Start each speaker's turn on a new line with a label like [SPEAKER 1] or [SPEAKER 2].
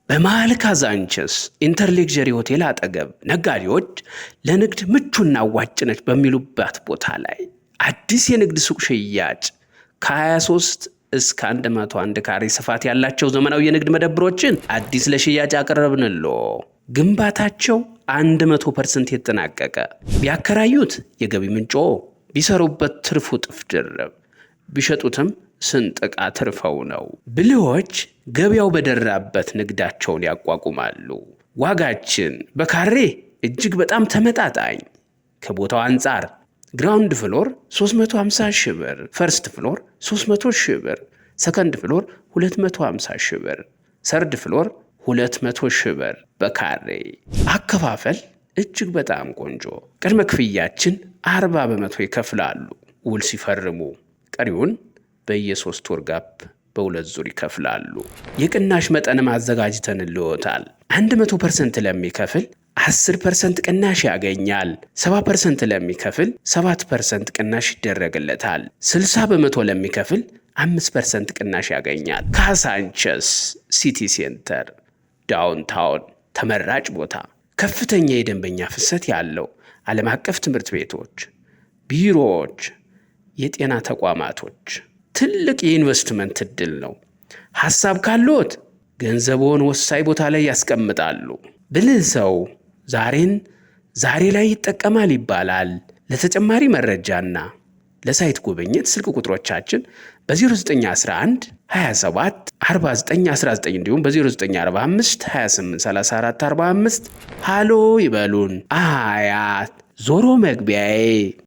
[SPEAKER 1] በመሃል ካዛንችስ ኢንተርሌክዠሪ ሆቴል አጠገብ፣ ነጋዴዎች ለንግድ ምቹና አዋጭ ነች በሚሉባት ቦታ ላይ አዲስ የንግድ ሱቅ ሽያጭ፣ ከ23 እስከ 101 ካሬ ስፋት ያላቸው ዘመናዊ የንግድ መደብሮችን አዲስ ለሽያጭ አቀረብንሎ። ግንባታቸው 100% የተጠናቀቀ፣ ቢያከራዩት የገቢ ምንጮ፣ ቢሰሩበት ትርፉ እጥፍ ድርብ፣ ቢሸጡትም ስንጥቅ አትርፈው ነው። ብልሆች ገበያው በደራበት ንግዳቸውን ያቋቁማሉ። ዋጋችን በካሬ እጅግ በጣም ተመጣጣኝ ከቦታው አንጻር፣ ground floor 350 ሺህ ብር፣ first floor 300 ሺህ ብር፣ second floor 250 ሺህ ብር፣ third floor 200 ሺህ ብር በካሬ። አከፋፈል እጅግ በጣም ቆንጆ። ቅድመ ክፍያችን 40% ይከፍላሉ ውል ሲፈርሙ፣ ቀሪውን በየ3 ወር gap በሁለት ዙር ይከፍላሉ። የቅናሽ መጠንም አዘጋጅተንልዎታል። 100% ለሚከፍል 10% ቅናሽ ያገኛል። 70% ለሚከፍል 7% ቅናሽ ይደረግለታል። 60% ለሚከፍል 5% ቅናሽ ያገኛል። ካሳንቸስ city center downtown ተመራጭ ቦታ፣ ከፍተኛ የደንበኛ ፍሰት ያለው፣ ዓለም አቀፍ ትምህርት ቤቶች፣ ቢሮዎች፣ የጤና ተቋማቶች፣ ትልቅ የኢንቨስትመንት እድል ነው። ሐሳብ ካሎት ገንዘቦን ወሳኝ ቦታ ላይ ያስቀምጣሉ። ብልህ ሰው ዛሬን ዛሬ ላይ ይጠቀማል ይባላል። ለተጨማሪ መረጃና ለ site ጉብኝት ስልክ ቁጥሮቻችን በ0911 27 49 19 እንዲሁም በ0945 28 34 45 ሃሎ ይበሉን። አያት ዞሮ መግቢያዬ።